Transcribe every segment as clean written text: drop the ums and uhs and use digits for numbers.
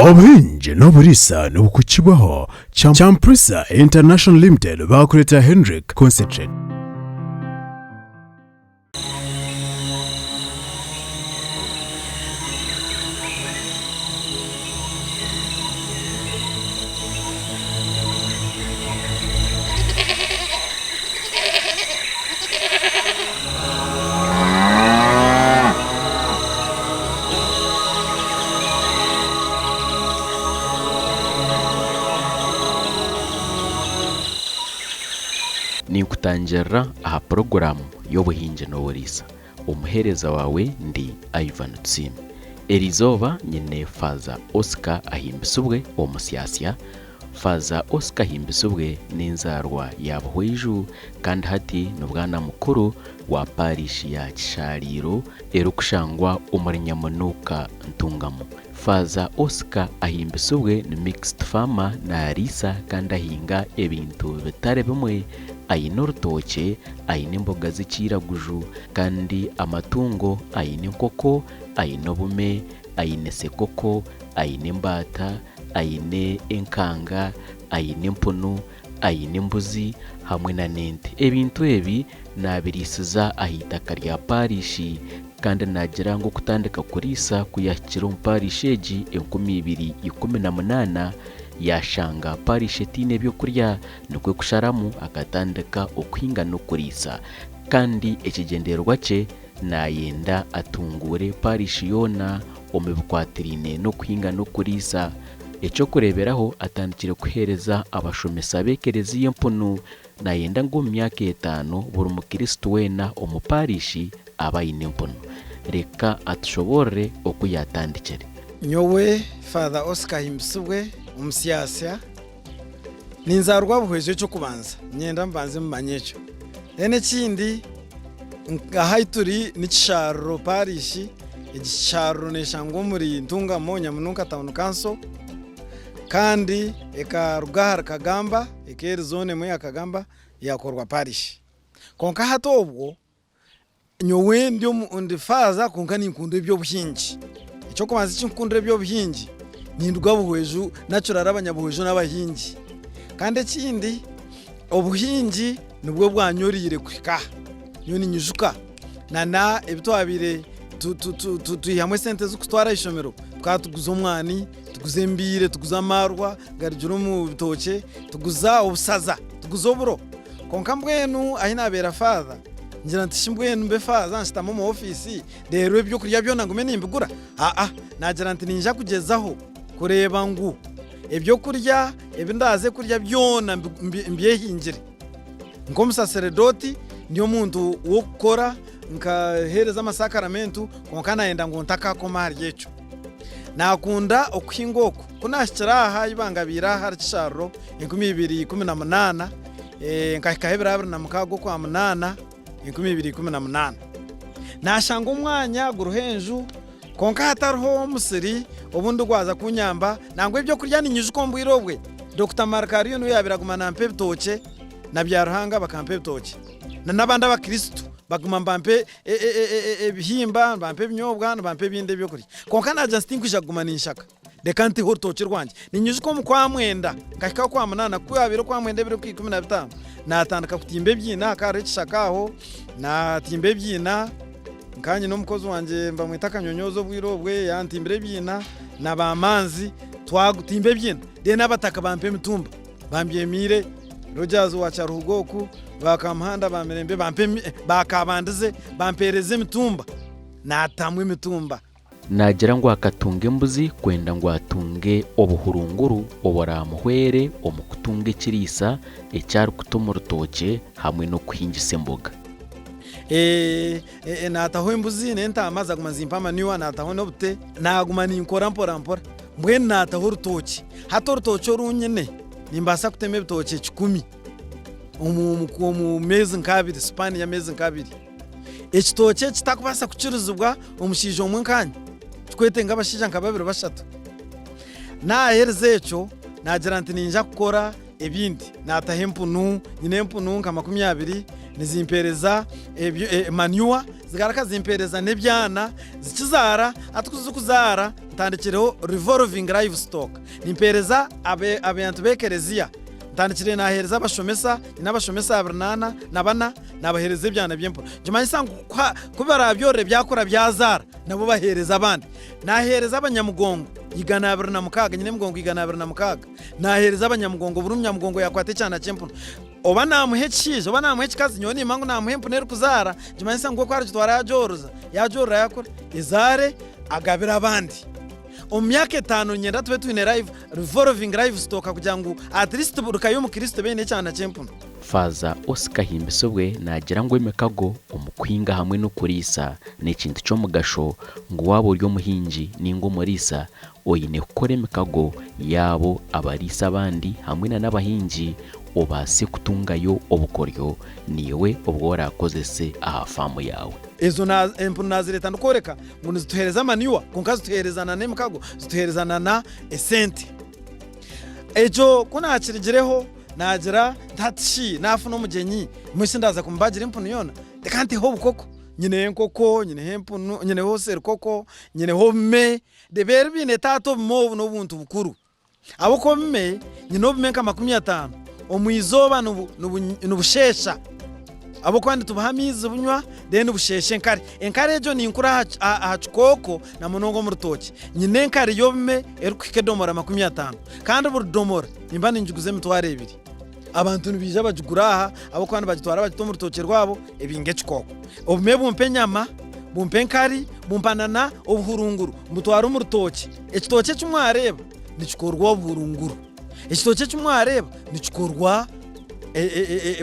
Obuhingi n'oburiisa nibukukibwaho Champrisa International Limited baakureetera Hendrick Concentrate. Ninkutangirira aha puroguraamu y'obuhingi n'oburiisa. Omuheereza waawe ndi Ivan Tusiime. Eriizooba nyine Faaza Oscar Ahimbisibwe Omusyasya Faaza Oscar Ahimbisibwe n'enzaarwa ya Buhweju kandi hati ni bwana mukuru wa Paarishi ya Kishaariiro erikushangwa omuri Nyamunuuka Ntungamo. Faaza Oscar Ahimbisibwe ni mixed farmer nariisa kandi ahinga ebintu bitari bimwe, aine orutookye, aine emboga z'ekiiraguju kandi amatungo aine enkoko, aine obume, aine sekoko, aine embaata, aine enkanga, aine empunu, aine embuzi hamwe na n'ente. Ebintu ebi naabiriisiza aha itaka rya paarishi kandi naagira ngu okutandika kuriisa ku yaahikire omu paarishi egi 2018, yaashanga paarishi etaine by'okurya nikwo kusharamu akatandika okuhinga n'okuriisa kandi ekigyendererwa kye naayenda atunguure paarishi yoona omu bikwatiraine n'okuhinga n'okuriisa. Eky'okureeberaho, atandikire kuheereza abashomesa b'ekereziya empunu. Naayenda ngu omu myaka etaano buri Mukristo weena omu paarishi abe aine empunu. Reka atushoboorore oku yaatandikire. Nyowe Father Oscar Ahimbisibwe Omusyasya, ninzaarwa Buhweju eky'okubanza niinyenda mubanze mumanye ekyo. Then ekindi aha ahu turi ni Kisharuro parish, egi Kisharuro neshangwa omuri Ntungamo Nyamununka town council kandi ekaruga ahari Kagamba ekaba eri zooni emwe ya Kagamba yakorwa parish. Kwonka hati obwo Nyowe ndi ndi faaza kwonka ninkunda eby'obuhingi. Eky'okubanza eki nkukundira eby'obuhingi, ninduga Buhweju naturally abanyabuhweju n'abahingi. Kandi ekindi obuhingi nibwo bwanyoreire kuhika aha. Nyowe ninyijuka na n'ebi twabaire twihamu esente z'okutwara aha ishomero, tukaba tuguza omwani, tuguza embiire, tuguza amaarwa garugire omu bitookye, tuguza obusaza, tuguza oburo. Kwonka mbwenu ahi naabeera faaza, Ngira nti shi mbwenu mbe faaza nshutame omu ofiisi reero ebyokurya byona ngume nimbigura? Aa, naagira nti niinyija kugyezaho kureeba ngu ebyokurya ebi ndaaze kurya byona mbyehingire. Nk'omusaseredooti ndi omuntu w'okukora nkaheereza amasakaramentu kwonka naayenda ngu ntakakoma ahari ekyo. Naakunda okuhinga oku. Ku naahikire aha ahu bangabiire aha ahari Kisharuro 2018, Nkahikaho ebiro 26 Okwamunaana 2018. Naashanga omwanya guriho enju kwonka hatariho omusiri obundi gwaza kunyamba nangwa ebyokurya ninyijuka omu bwire obwe Dokita Marikariyo niwe yaabaire aguma nampa ebitookye na Byaruhanga bakampa ebitookye na n'abandi abakristo baguma nibampa ebihimba nibampa ebinyobwa nibampa ebindi ebyokurya kwonka naagira nti tinkwija kuguma ninshaka. Reka nteho orutookye rwangye. Ninyijuka omu Kwamwenda, nkahika Okwamunaana, ku kwabaire Okwamwenda ebiro nka 15, naatandika kutimba ebiina, hakaba hariho ekishaka aho, naatimba ebiina, nkaba nyine omukozi wangye nibamweta Kanyonyoozi obwire obwe, yantimbira ebiina na baamanzi, twatimba ebiina, then abataka bampa emitumba, bambyemiire Rogers owa Kyaruhuga oku, ba Kamuhanda ba Mirembe bampa emi, ba Kabandize bampeereza emitumba, naatamu emitumba. Naagira ngu akatunga embuzi kwenda ngu atunge obuhurunguru oburaamuhwere omu kutunga ekiriisa eki arikuta omu rutookye hamwe n'okuhingisa emboga. Naataho embuzi n'entaama zaguma nizimpa manure, naataho n'obute, naaguma ninkora mpora mpora mbwenu naataho orutookye. Hati orutookye oru nyine nimbaasa kutema ebitookye kikumi omu meezi nk'abiri, sipani y'ameezi nk'abiri. Ekitookye ekitakubaasa kukirizibwa omushaija omwe nkaanye, kikwetenga abashaija nka babiri bashatu. Naaheriza ekyo, naagira nti niinyija kukora ebindi, naataho empunu, nyine empunu nka 20 nizimpeereza manure, Zigaruka zimpeereza n'ebyana, zikizaara, hati ku zirikuzaara ntandikireho revolving livestock. Nimpeereza abantu b'ekereziya, ntandikire naaheereza abashomesa, nyine abashomesa abirinaana na bana, naabaheereza ebyana by'empunu. Nikimanyisa ngu ku baraabyorore byakura byazaara, nabo baheereza abandi. Naaheereza abanyamugongo 206, nyine emigongo 206, naaheereza abanyamugongo, buri munyamugongo yaakwata ekyana ky'empunu. Oba naamuha ekishaija oba naamuha ekikazi, nyowe nimba ngu naamuha empunu erikuzaara, nikimanyisa ngu oku arigitwara yaagyoroza, yaagyorora yaakura, ezaare agabire abandi. Omu myaka etaano niinyenda tube twine live, revolving livestock kugira ngu at least buri ka y'omukristo ebe eine ekyana ky'empunu. Faaza Oscar Himbisibwe naagira ngu emikago omu kuhinga hamwe n'okuriisa n'ekintu ky'omugasho ngu waaba ori omuhingi ninga omuriisa Oine kukora emikago y'abo abariisa abandi hamwe na n'abahingi obaase kutungayo obukoryo naiwe obu oraakozese aha faamu yaawe. Ezo empunu naazireeta ndikworeka ngu nizituheereza manure kwonka zituheereza na n'emikago, zituheereza na na esente. Ekyo ku naakirigireho naagira nti hati shi naafuna omugyenyi mbwenu shi ndaaza kumubagira empunu yoona? Reka nteho obukoko. Nyineho enkoko, nyineho empunu, nyineho serukoko, nyineho obume. Reeba biine taata obume obu n'obuntu bukuru. Ahabw'okuba obume, nyine obume nka 50, omu izooba nibusheesha. Ahabw'okuba nitubuha amaizi bunywa, then busheesha enkari. Enkari egyo ninkura aha kikooko na munonga omu rutookye. Nyine enkari y'obume erikuhika edomora 50 kandi buri domora nimba ningiguza emitwaro ebiri. Abantu nibaija bagigura aha ahabw'okuba nibagitwara bagita omu rutookye rwabo ebinga ekikooko. Obume bumpa enyama, bumpa enkari, bumpa na na obuhurunguru mbutwara omu rutookye. Ekitookye eki mwareeba nikikorwa obuhurunguru. Ekitookye eki mwareeba nikikorwa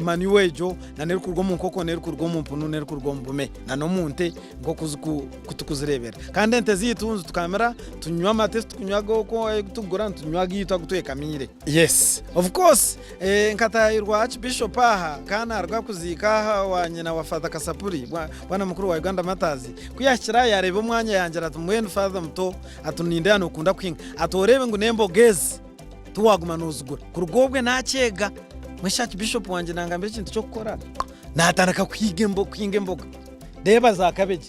manure egyo na n'erikuruga omu nkoko n'erikuruga omu mpunu n'erikuruga omu bume na n'omu nte nk'oku turikuzireebera. Kandi ente zaitu nitukamira tunywa amate titukunywa agu turikugura nitunywa agaitu agu twekamiire. Yes of course nkatahirwa Archbishop aha kandi naruga kuziika aha owa nyina wa Father Kasapuri bwana mukuru wa Uganda Martyrs ku yahikire aha yareeba omwanya yangira ati mbwenu Father muto ati nindeeba nokunda kuhinga ati oreebe ngu n'emboga ezi tiwaguma nozigura kuruga obwe nakyega mbwenu shi Archbishop wangye nangambira ekintu ky'okukora natandika kuhiga kuhinga emboga reeba za cabbage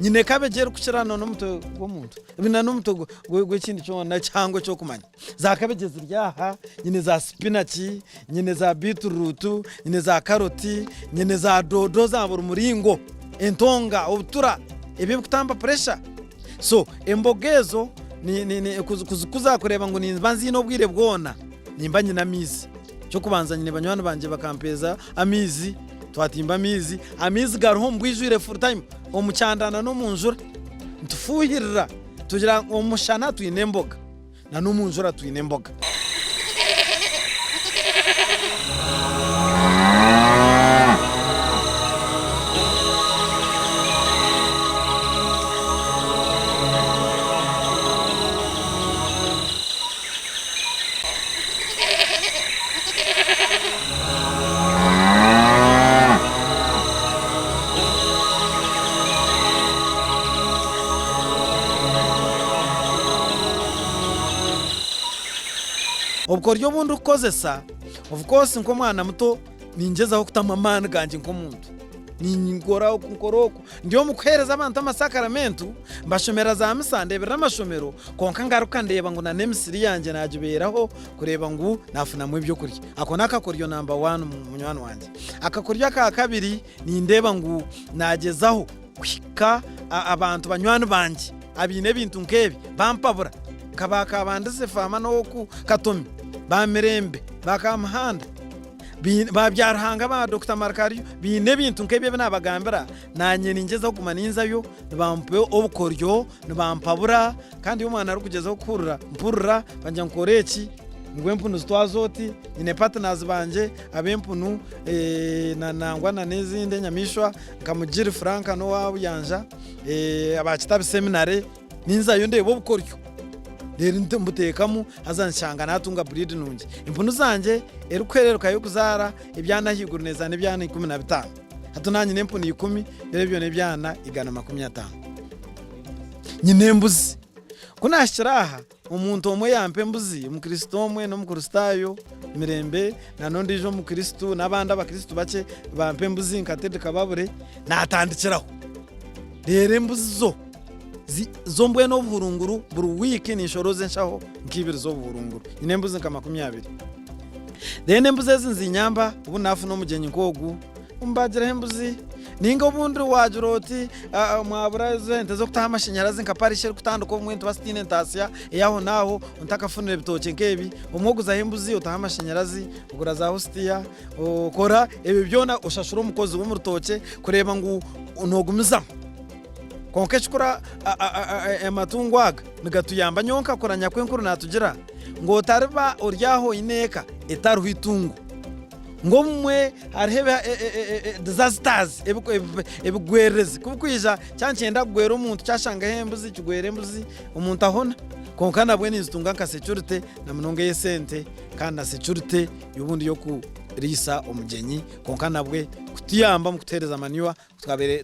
nyine cabbage erikukira n'omutwe gw'omuntu n'omutwe gw'ekindi kyona ekihango ekyokumanya. Za kabegye ziri aha, nyine za sipinaki, nyine za biituruutu, nyine za karoti, nyine za doodo za buri muringo, entonga, obutura, ebyo ebikutamba puresha. So emboga ezo ku kureeba ngu nimba nziine obwire bwona, nimba nyine amaizi. Eky'okubanza nyine banywani bangye bakampeeza amaizi, twatimba amaizi, amaizi gariho omu bwijwire full time, omu kyanda na n'omu njura. Nitufuuhirira tugira ngu omu mushana twine emboga. Na n'omu njura twine emboga. Obukoryo obu ndikukozesa, of course nk'omwana muto ningyezaho kutamu amaani gangye nk'omuntu. Ninkora oku nkora oku, ndi omu kuheereza abantu amasakaramentu, mbashomera za misa, ndeeberera amashomero, kwonka ngaruka ndeeba ngu n'emisiri yangye naagibeeraho kureeba ngu naafunamu ebyokurya. Ako n'akakoryo namba waani munywani wangye. Akakoryo aka kabiri, nindeeba ngu naagyezaho kuhika abantu banywani bangye abaine ebintu nk'ebi bampabura nka ba Kabandize Faama n'ow'oku Katomi, ba Mirembe, ba Kamuhanda, ba Byaruhanga, ba Dokita Marikario baine ebintu nk'ebi ebi naabagambira, naanye ningyezaho kuguma ninzayo nibampa obukoryo, nibampabura kandi omwana arikugyezaho kuhurira mpurira bangira ngu kora eki, ngu empunu zitwaze oti, nyine patinazi bangye ab'empunu nangwa na n'ezindi enyamaishwa nka Mugiri Frank n'owa Buyanja, aba Kitabi Seminary, ninzayo ndeeba obukoryo reero mbuteekamu haza nshanga naatunga breed nungi. Empunu zangye erikuhererukayo kuzaara ebyana ahaiguru neezaana ebyana 15. Hati naanye nyine empunu ikumi reero ebyo n'ebyana 150. Nyine embuzi. Ku naahikire aha, omuntu omwe yaampa embuzi, Omukristo omwe n'Omukristaayo Mirembe na n'ondiijo Omukristo n'abandi Abakristo bakye bampa embuzi nka Ted Kababure, naatandikiraho. Reero embuzi zo zi zo mbwenu obuhurunguru buri wiiki ninshorooza enshaho nk'ibiri z'obuhurunguru. Nyine embuzi nka 20. Then embuzi ezi nizinyamba obu naafuna omugyenyi nk'ogu, Mbagireho embuzi ninga obundi wagira oti mwabura ente z'okutaho amashanyarazi nka parish erikutandika obumwe nituba tutaine entaasya ey'aho n'aho ntakafunire ebitookye nk'ebi obumwe oguzaho embuzi otaho amashanyarazi ogura za hositiya okora ebyo byona oshashura omukozi w'omu rutookye kureeba ngu noogumizamu. Kwonka ekikuru amatungo aga nigatuyamba nyowe nkakura nyakwenkuru naatugira ngu otariba ori aho oine eka etariho eitungo. Ngu obumwe hariho disasters ebigwererezi ku birikwija kyaba nikyenda kugwera omuntu kyashangaho embuzi kigwera embuzi omuntu ahona. Kwonka nabwe ninzitunga nka security na munonga ey'esente kandi na security y'obundi y'okuriisa omugyenyi kwonka nabwe kutuyamba omu kutuheereza manure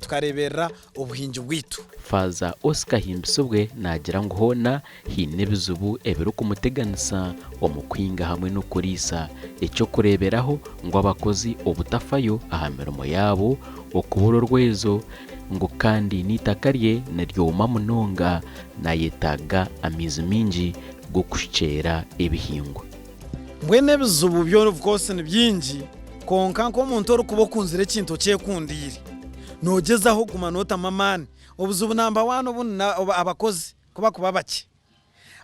tukareeberera obuhingi bwaitu. Faaza Oscar Himbisibwe naagira ngu hoona haine ebizibu ebirikumuteganisa omu kuhinga hamwe n'okuriisa. Eky'okureeberaho ngu abakozi obutafayo aha mirimo yaabo, okubura orwezo ngu kandi n'eitaka rye niryoma munonga nayetaaga amaizi maingi g'okushukyera ebihingwa. Mbwenu ebizibu byo of course ni bingi kwonka nk'omuntu orikuba okunzire ekintu okyekundiire noogyezaho kuguma nootamu amaani. Obuzibu namba waani obundi abakozi ku bakuba bakye.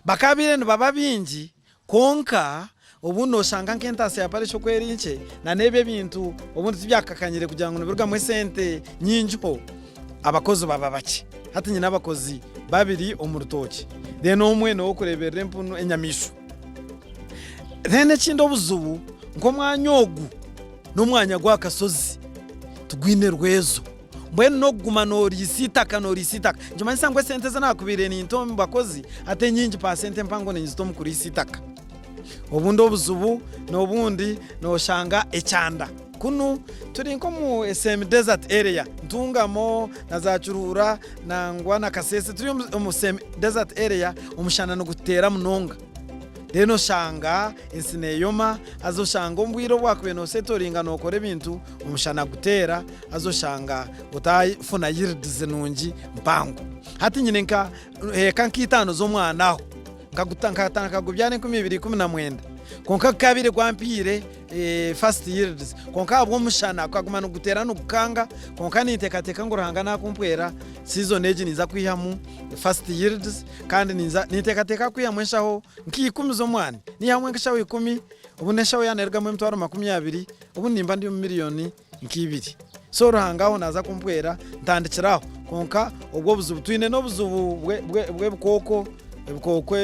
Bakaabaire nibaba baingi kwonka obundi nooshanga nk'entaasya ya parish oku eri nkye na n'ebi ebintu obundi tibyakakanyire kugira ngu nibirugamu esente nyingiho abakozi baba bakye. Hati nyine abakozi babiri omu rutookye then omwe n'ow'okureeberera empunu enyamaishwa. Then ekindi obuzibu nk'omwanya ogu n'omwanya gw'akashozi tigwine rwezo mbwenu n'okuguma nooriisa eitaka nooriisa eitaka nikimanyisa ngu esente ezi naakubaire ninta omu bakozi hati enyingi paasenti empango ninyizita omu kuriisa eitaka. Obundi obuzibu n'obundi nooshanga ekyanda kunu turi nk'omu semi desert area Ntungamo na za Kiruhura nangwa na Kasese turi omu semi desert area omushana nigututeera munonga. Reero oshanga ensi neeyoma, haza oshanga omu bwire obu waakubaire noosetoringa nookora ebintu, omushana guteera, haza oshanga otaafuna yields nungi mpango. Hati nyine nka heeka nk'itaano z'omwana aho, nkatandika kugubyara 2019 kwonka gukaabaire gwampiire first yields kwonka ahabw'omushana gukaguma niguteera nigukanga kwonka ninteekateeka ngu Ruhanga naakumpwera season egi ninza kwihamu first yields Kandi ninza ninteekateeka kwihamu enshaho nk'ikumi z'omwani. Niihamu nk'enshaho ikumi, obundi enshaho yaaba neerugamu emitwaro 20, obundi nimba ndi omu miriyoni nk'ibiri. So Ruhanga aho naaza kumpwera ntandikire aho. Kwonka obwo obuzibu twine n'obuzibu bw'ebikooko, ebikooko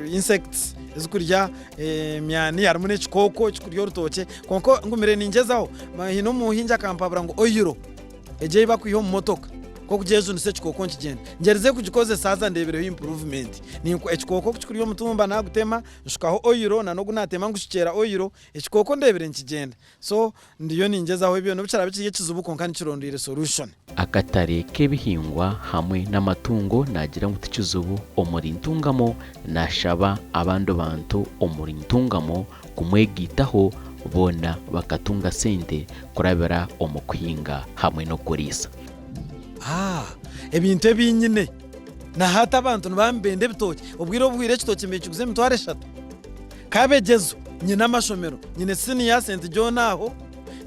insects ezikurya emyani harimu n'ekikooko ekikurya orutookye. Kwonka ngumire ningyezaho, haine omuhingi akampabura ngu oyiro. Egyo ei bakwiha omu motoka nk'okugyejunisa ekikooko nikigyenda. Ngyerize kugikozesa haza ndeebireho improvement. Ekikooko ku kikurya omutumba naagutema nshukaho oil na n'ogu naatema ngushukyera oil, ekikooko ndeebire nikigyenda. So ndiyo ningyezaho ebyo n'obu kiraabe kiri ekizibu kwonka nikirondeire solution. Akatare k'ebihingwa hamwe n'amatungo naagira ngu tikizibu omuri Ntungamo, naashaba abandi bantu omuri Ntungamo kumwegaitaho boona bakatunga sente kurabira omu kuhinga hamwe n'okuriisa. Haa, ebintu ebi nyine. Na hati abantu nibaba nibenda ebitookye. Obwire obuhwaire ekitookye mbaire nikiguza emitwaro eshatu. Kabegyezo, nyine amashomero, nyine siniya St John aho,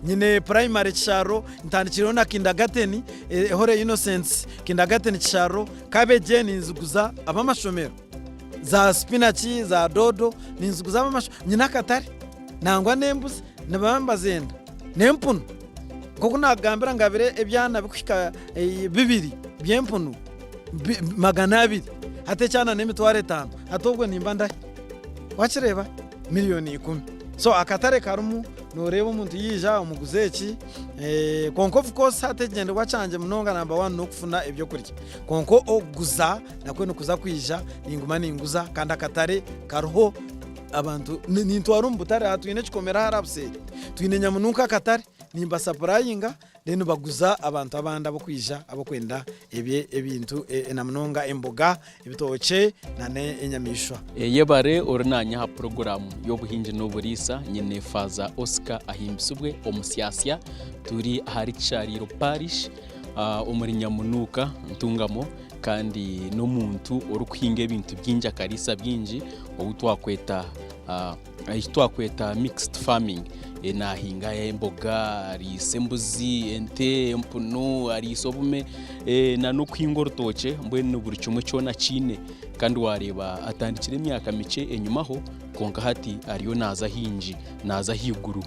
nyine purayimare Kisharro, ntandikireho na kindagateni, Holy Innocents kindagateni Kisharro. Kabegye ninziguza ab'amashomero. Za sipinaki, za doodo ninziguza ab'amashomero. Nyine akatare. Nangwa n'embuzi nibaba nibazenda n'empunu. Nk'oku naakugambira ngabire ebyana birikuhika bibiri by'empunu 200 hati ekyana n'emitwaro etaano hati obwo nimba ndahi? Wakireeba? Miriyoni ikumi. So akatare karimu nooreeba omuntu yaija omuguza eki kwonka of course hati ekigyendererwa kyangye munonga namba wani n'okufuna ebyokurya kwonka okuguza nakwo nikuza kwija ninguma ninguza kandi akatare kariho. Abantu nintwara omu butare aha twine ekikomera hariya buseeri twine nyamununka akatare nimbasapurayinga then baguza abantu abandi abokwija abokwenda ebye ebintu na munonga emboga, ebitookye na n'enyamaishwa. Yebare ori naanye aha puroguraamu y'obuhingi n'oburiisa. Nyine Faaza Oscar Ahimbisibwe Omusyasya. Turi ahari Kishariro Parish. Omuri Nyamunuuka Ntungamo kandi n'omuntu orikuhinga ebintu bingi akariisa bingi ou twakweta eki twakweta mixed farming. Naahinga emboga, ariisa embuzi, ente, empunu, ariisa obume n'okuhinga orutookye mbwenu buri kimwe kyona akiine kandi waareeba atandikire emyaka mikye enyimaho kwonka hati ariyo naaza haingi naaza ahaiguru.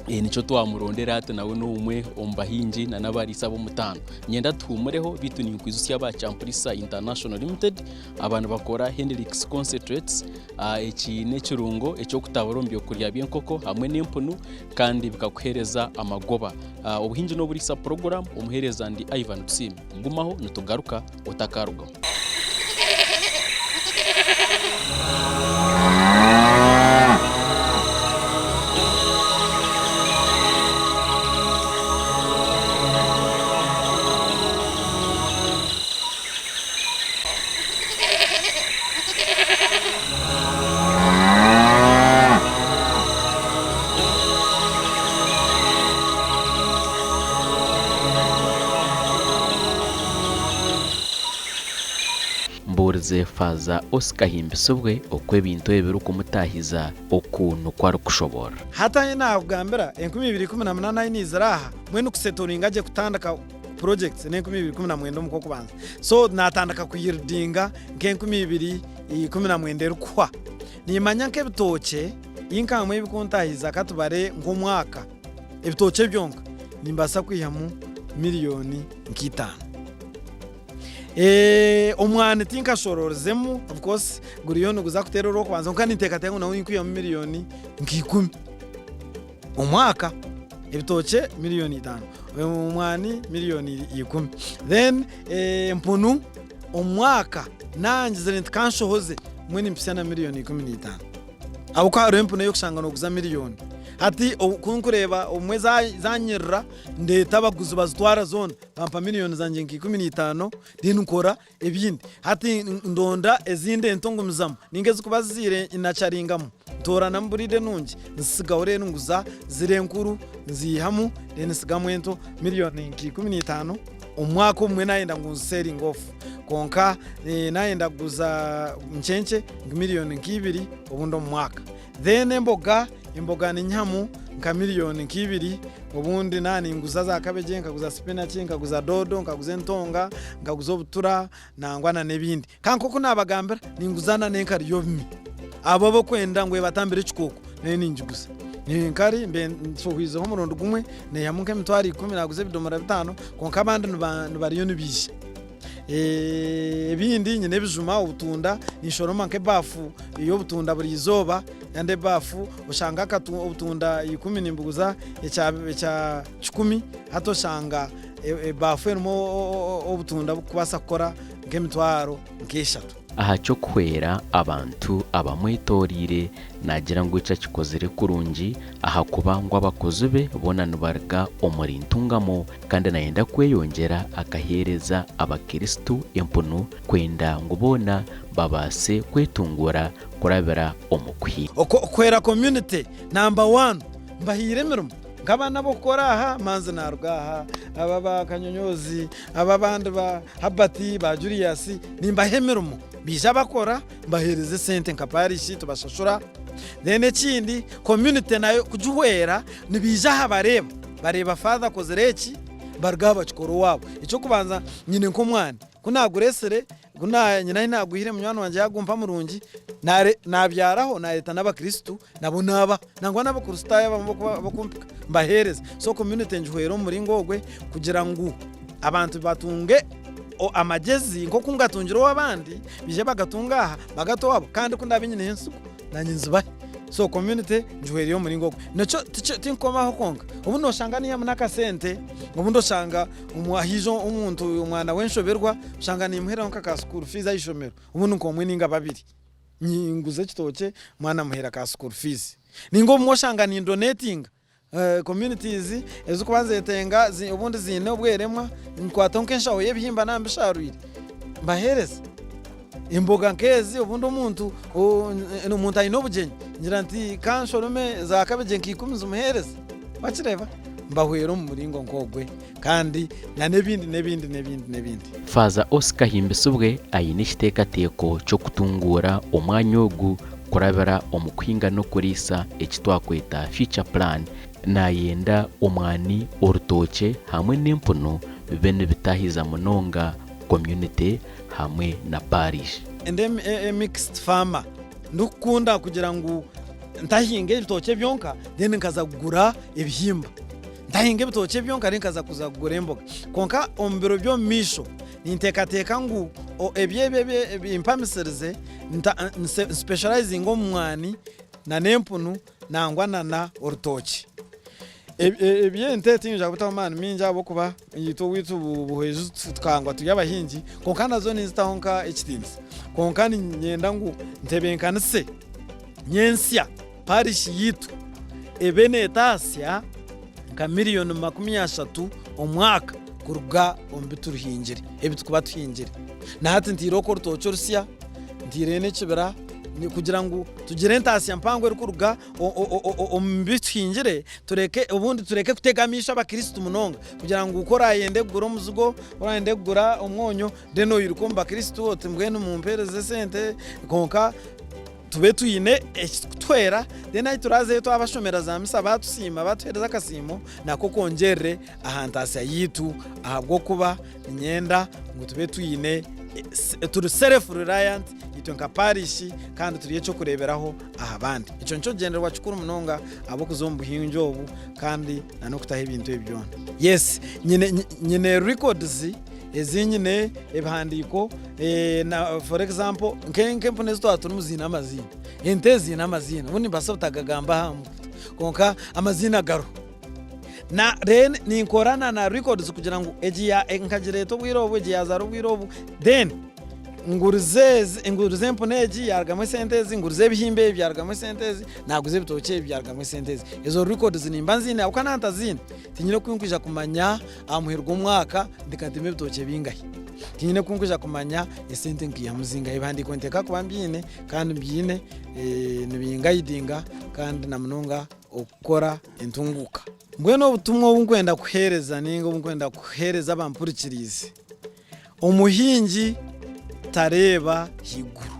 Nikyo twamurondera hati nawe n'omwe omu bahingi n'abariisa ab'omutaano. Niinyenda tuhuumureho beitu ninkwijutsya aba Champurisa International Limited aba nibakora Henrix Concentrates. Eki n'ekirungo eky'okutabura omu by'okurya by'enkoko hamwe n'empunu kandi bikakuheereza amagoba. Obuhingi n'oburiisa puroguraamu, omuheereza ndi Ivan Tusiime. Gumaho nitugaruka otakarugaho. Mbuurize Faaza Oscar Ahimbisibwe oku ebintu ebi birikumutaahiza, oku nikwo arikushoboorora. Hati ahi naakugambira, 2018 ahi naizire aha, mbwenu kusetoringa gye kutandika projects n'enkumi 2019 omu kw'okubanza. So naatandika kuyieldinga nk'enkumi 2019 erikuhwa. Niimanya nk'ebitookye inkamu ebikuntahiza katubare nk'omwaka, ebitookye byonka nimbaasa kwihamu miriyoni nk'itaano. Omwani tinkashororizemu of course guriyo niguza kuteera orw'okubanza kwonka ninteekateeka ngu nagwo ninkwihamu miriyoni nk'ikumi omwaka. Ebitookye miriyoni itaano, omwani miriyoni ikumi. Then empunu omu mwaka nangizire nti kanshohoze mbwenu nimpitsya na miriyoni 15. Ahabw'okuba hariho empunu ey'okushanga nooguza miriyoni. Hati ku nkureeba obumwe zanyirira ndeeta abaguzi bazitwara zoona bampa miriyoni zangye nka 15 then nkora ebindi. Hati ndonda ezindi ento ngumizamu ninga ezikuba zizaire nacaringamu ntooranamu buriida enungi nzisigaho reero nguza ziri enkuru nziihamu then nsigamu ento miriyoni nka 15 omu mwaka obumwe nayenda ngu nzi selling off kwonka nayenda kuguza nkye nkye nka miriyoni nka ibiri obundi omu mwaka. Then emboga, emboga ninyihamu nka miriyoni nka ibiri obundi naaba ninguza za kabegye, nkaguza sipinaki, nkaguza doodo, nkaguza entonga, nkaguza obutura nangwa na n'ebindi. Kandi nk'oku naabagambira ninguza na n'enkari y'obumi. Abo abarikwenda ngu ebatambire ekikooko nayo ningiguza. Enkari mbe nshohwizeho omurundi gumwe naihamu nk'emitwaro ikumi naaguza ebidomora bitaano kwonka abandi nibariyo nibaija. Ebindi nyine ebijuma, obutunda, ninshoroma nk'ebaafu y'obutunda buri izooba kandi ebaafu oshanga obutunda ikumi nimbuguza ekya kikumi hati oshanga ebaafu erimu obutunda burikubaasa kukora nk'emitwaro nk'eshatu. Aha ky'okuhwera abantu abamwetoreire, naagira ngu eki akikozire kurungi ahakuba ngu abakozi be boona nibaruga omuri Ntungamo kandi naayenda kweyongyera akaheereza Abakristo empunu kwenda ngu boona babaase kwetunguura kurabira omu kuhinga. Okuhwera community number one mbahaire emirimo nk'abaana ab'okukora aha Manzi naaruga aha, aba ba Kanyonyoozi, aba abandi ba Herbert, ba Julius nimbaha emirimo baija bakora mbaheereza esente nka parish tubashashura. Then ekindi community nayo kugihwera nibaija aha bareeba, bareeba father akozire eki baruga aha bakikora owaabo. Eky'okubanza nyine nk'omwana ku naagureetsire Ku nyine ahi naagwire munywani wangye yaagumpa murungi, naabyaraho naayeta n'abakristo nabo naabaha. Nangwa n'abakristaayo abamwe abarikumpika mbaheereza. So community ngihwera omu muringo ogwe kugira ngu abantu batunge amagyezi nk'oku ngatungire ow'abandi, baije bagatunge aha bagate owaabo kandi ku ndaabe nyineho ensigo naanye nzibahe. So community ngihwereire omu muringo ogwo. Nikyo tinkukomaho kwonka, obundi noshanga niihamu n'akasente, obundi oshanga haija omuntu omwana w'enshoberwa oshanga niimuheeraho nka ka school fees aha ishomero, obundi nk'omwe ninga babiri. Nguza ekitookye omwana muheera ka school fees. Ninga obumwe oshanga nindonetinga communities ezirikuba nizetenga obundi ziine obweremwa, nkwataho nk'enshaho y'ebihimba naaba mbisharwire mbaheereza. Emboga nk'ezi obundi omuntu omuntu aine obugyenyi ngira nti ka nshorome za kabegye nka ikumi nzimuheereze. Wakireeba? Mbahwera omu muringo nk'ogwe kandi na n'ebindi n'ebindi n'ebindi n'ebindi. Faaza Oscar Ahimbisibwe aine ekiteekateeko ky'okutunguura omwanya ogu kurabira omu kuhinga n'okuriisa eki twakweta Future Plan. Nayenda omwani, orutookye hamwe n'empunu bibe nibitahiza munonga community hamwe na parish. Ndi a mixed farmer, ndikukunda kugira ngu ntahinga ebitookye byonka then nkaza kugura ebihimba. Ntahinga ebitookye byonka then nkaza kuza kugura emboga. Kwonka omu biro by'omu maisho ninteekateeka ngu ebi ebi ebi mpamisirize nspecializinge omu mwani n'empunu nangwa na orutookye. Eby'ente tinyija kubitaho maani maingi ahabw'okuba itwe owaitu Buhweju tukahangwa turi abahingi kwonka nazo ninzitaho nka ekitiinisa. Kwonka niinyenda ngu ntebenkanise nyentsya parishi yaitu ebe neetaasya nka miriyoni 30 omwaka kuruga omu bi turuhingire, ebi turikuba tuhingire. Na hati ntiireho ok'orutookye orusya, ntiireyo n'ekibira kugira ngu tugire entaasya mpango erikuruga omu bi tuhingire tureke obundi tureke kutega amaisho abakristo munonga kugira ngu ku orayende kugura omuzigo, orayende kugura omwonyo then oiruke omu bakristo oti mbwenu mumpereze esente kwonka tube twine ekirikutuhwera then ahu turazeyo twabashomera za misa batusiima batuhereza akasiimo nako kongyerere aha ntaasya yaitu ahabw'okuba niinyenda ngu tube twine turi self reliant itwe nka parish kandi turi eky'okureeberaho aha bandi. Ekyo nikyo kigyendererwa kikuru munonga ahabw'okuza omu buhingi obu kandi n'okutaho ebintu ebi byona. Yes, nyine nyine records ezi nyine ebihandiiko na for example nk'empunu ezi twaba turimu ziine amaziina, ente ziine amaziina obundi nimbaasa obutagagamba aha kwonka amaziina gariho. Na then ninkorana na records kugira ngu egi nkagireeta obwire obu, egi yazaara obwire obu, then ngurize ezi, ngurize empunu egi yarugamu esente ezi, ngurize ebihimba ebi byarugamu esente ezi, naguza ebitookye ebi byarugamu esente ezi. Ezo records nimba nziine ahabw'okuba naaba ntaziine, tinyine oku nkwija kumanya aha muheru gw'omwaka ndi kanteme ebitookye bingahi. Tinyine oku nkwija kumanya esente nkiihamu zingahi. Ebihandiiko niteekwa kuba mbiine kandi mbiine nibingayidinga kandi na munonga okukora entunguuka. Mbwenu obutumwa obu nkwenda kuheereza nainga obu nkwenda kuheereza abampurikiriize, omuhingi tareeba haiguru.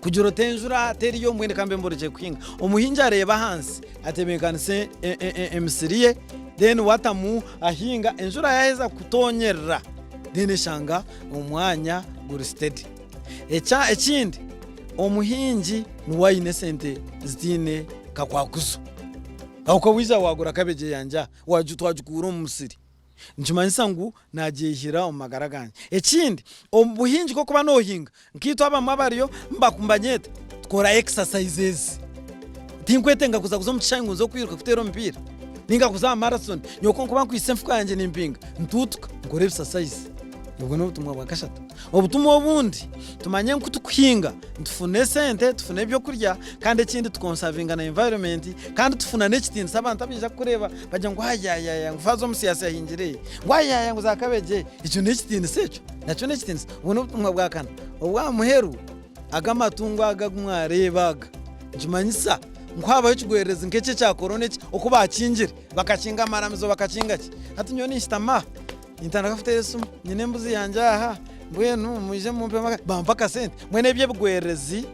Kugira oti enjura teriyo mbwenu reka mbe mborekye kuhinga. Omuhingi areeba ahansi atebeekanisa emisiri ye then we atamu ahinga, enjura yaaheza kutoonyerera then eshanga omwanya guri steady. Ekindi omuhingi niwe aine esente zitaine kakwakuzo. Ahabw'okuba waija waagura cabbage yangye aha, twagikuura omu musiri, nikimanyisa ngu naagyehira omu magara gangye. Ekindi omu buhingi ku orikuba noohinga, nkaitwe abamwe abariyo nibanyeeta, tukora exercises. Tinkwetenga kuza kuza omu kishaayi ngu nze kwiruka kuteera omupiira nainga kuza aha marathon. Nyowe ku ndikuba nkwaitse enfuka yangye nimpinga, ntuutuka nkora ebisasayizi. Obwo n'obutumwa bwa kashatu. Obutumwa obundi, tumanye ngu ku turikuhinga nitufuna esente, tufuna ebyokurya kandi ekindi tukonsavinga na environment kandi tufuna n'ekitiinisa abantu abaija kukureeba bagira ngu ayayaya ngu faaza omusiyaasi ahingire, ngu ayaya ngu za kabegye, ekyo n'ekitiinisa ekyo, nakyo n'ekitiinisa. Obwo n'obutumwa bwa kana. Obw'aha muheru, aga amatungo aga agu mwareeba aga, nikimanyisa ngu haabaho ekigwererezi nk'eki ekya korona eki, oku baakingire, bakakinga amaramizo bakakinga ki, hati nyowe ninshutama aha, Nintandika kuteera esimu, nyine embuzi yangye aha, mbwenu mwije mumpemu aka, bampa akasente. Mbwenu ebyo ebigwererezi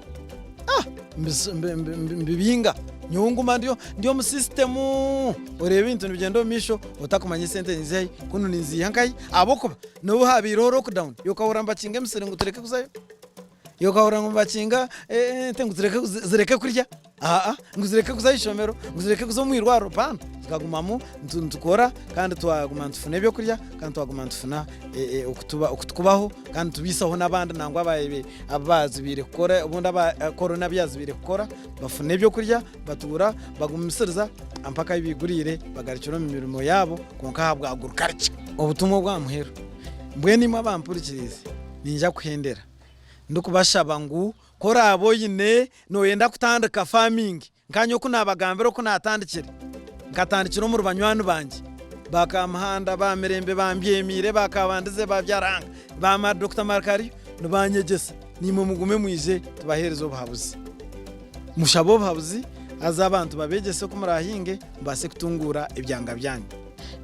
ah, mbibinga. Nyowe nguma ndi ndi omu sisitemu, oreeba ebintu nibigyenda omu maisho otakumanya esente niziiha hi, kunu niziiha nkahi, ahabw'okuba n'obu haabaireho lockdown, iwe okahurira nibakinga emisiri ngu tureke kuzayo? Iwe okahurira ngu nibakinga ente ngu zireke kurya? Aa, ngu zireke kuza aha ishomero, ngu zireke kuza omu irwariro, paana. Zikagumamu nitukora kandi twaguma nitufuna ebyokurya kandi twaguma nitufuna okutukubaho kandi nitubaisaho n'abandi nangwa abazibiire kukora obundi aba korona abu yazibiire kukora bafuna ebyokurya batuura bagumisiriza mpaka ahu baiguriire bagarukire omu mirimo yaabo kwonka aha bwa agriculture. Obutumwa obw'aha muheru, mbwenu imwe abampurikiriize niinyija kuhendera ndikubashaba ngu ku oraabe oine nooyenda kutandika farming nkaanye oku naabagambira oku naatandikire, nkatandikira omuri banywani bangye ba Kamuhanda, ba Mirembe, ba Mbyemiire, ba Kabandize, ba Byaranga, ba Dokita Marikariyo nibanyegyesa. Naimwe mugume mwije tubaheereze obuhabuzi. Mushabe obuhabuzi. Haza abantu babeegyese oku muraahinge mubaase kutunguura ebyanga byanyu.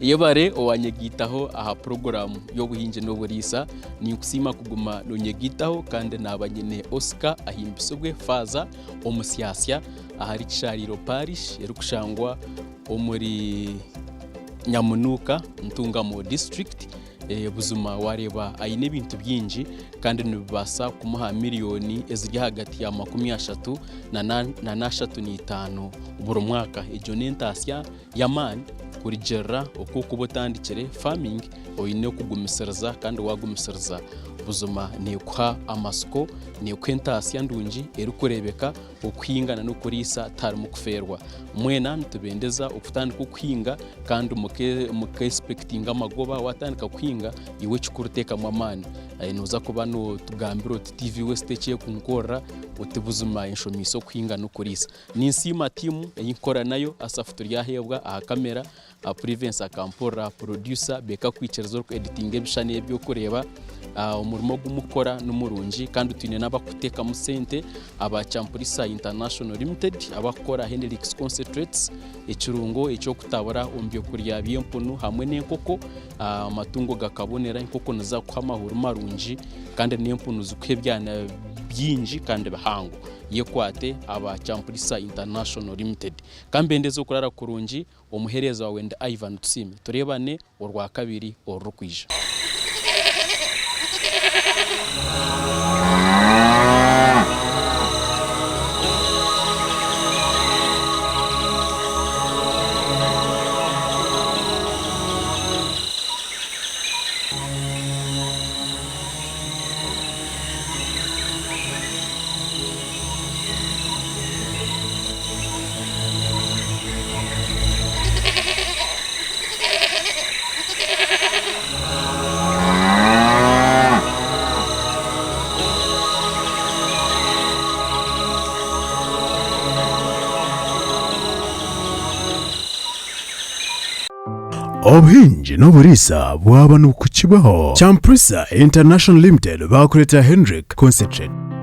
Yebare owanyegaitaho aha puroguraamu y'obuhingi n'oburiisa. Ninkusiima kuguma nonyegaitaho kandi naaba nyine Oscar Ahimbisibwe Faaza Omusyasya ahari Kishariro Parish erikushangwa omuri Nyamunuuka, Ntungamo District. Buzima waareeba aine ebintu bingi kandi nibibaasa kumuha miriyoni eziri ahagati ya 35 na 35 buri mwaka. Egyo n'entaasya y'amaani kurugiirira oku orikuba otandikire farming oine kugumisiriza kandi waagumisiriza buzima neekuha amatsiko, neekuha entaasya ndungi erikureebeka. Okuhinga n'okuriisa tiharimu kufeerwa. Mwena nitubendeza okutandika okuhinga kandi muka-esipekitinga amagoba. Waatandika kuhinga iwe ekikuru teekamu amaani. Nooza kuba nootugambira oti TV West eki erikunkorera oti buzima enshomeise okuhinga n'okuriisa. Ninsiima tiimu ei nkukora nayo, Asaph Turyaheebwa aha kamera, Privence Akampurira producer, Baker Kwikiriza oriku-editinga ebishushani ebi orikureeba. Omurimo ogu murikukora nimurungi kandi twine n'abarikuteekamu sente aba Champurisa International Limited abarikukora Henrix Concentrates, ekirungo eky'okutabura omu byokurya by'empunu hamwe n'enkoko. Amatungo gakabonera, enkoko niziza kukuha amahuri marungi kandi n'empunu zikuhe ebyana bingi kandi bihango. Yekwate aba Champurisa International Limited. Ka mbendeze okurara kurungi. Omuheereza waawe ndi Ivan Tusiime. Tureebane Orwakabiri orurikwija. Obuhingi n'oburiisa bwaba nibukukibwaho, Champrisa International Limited baakureetera Hendrick Concentrate.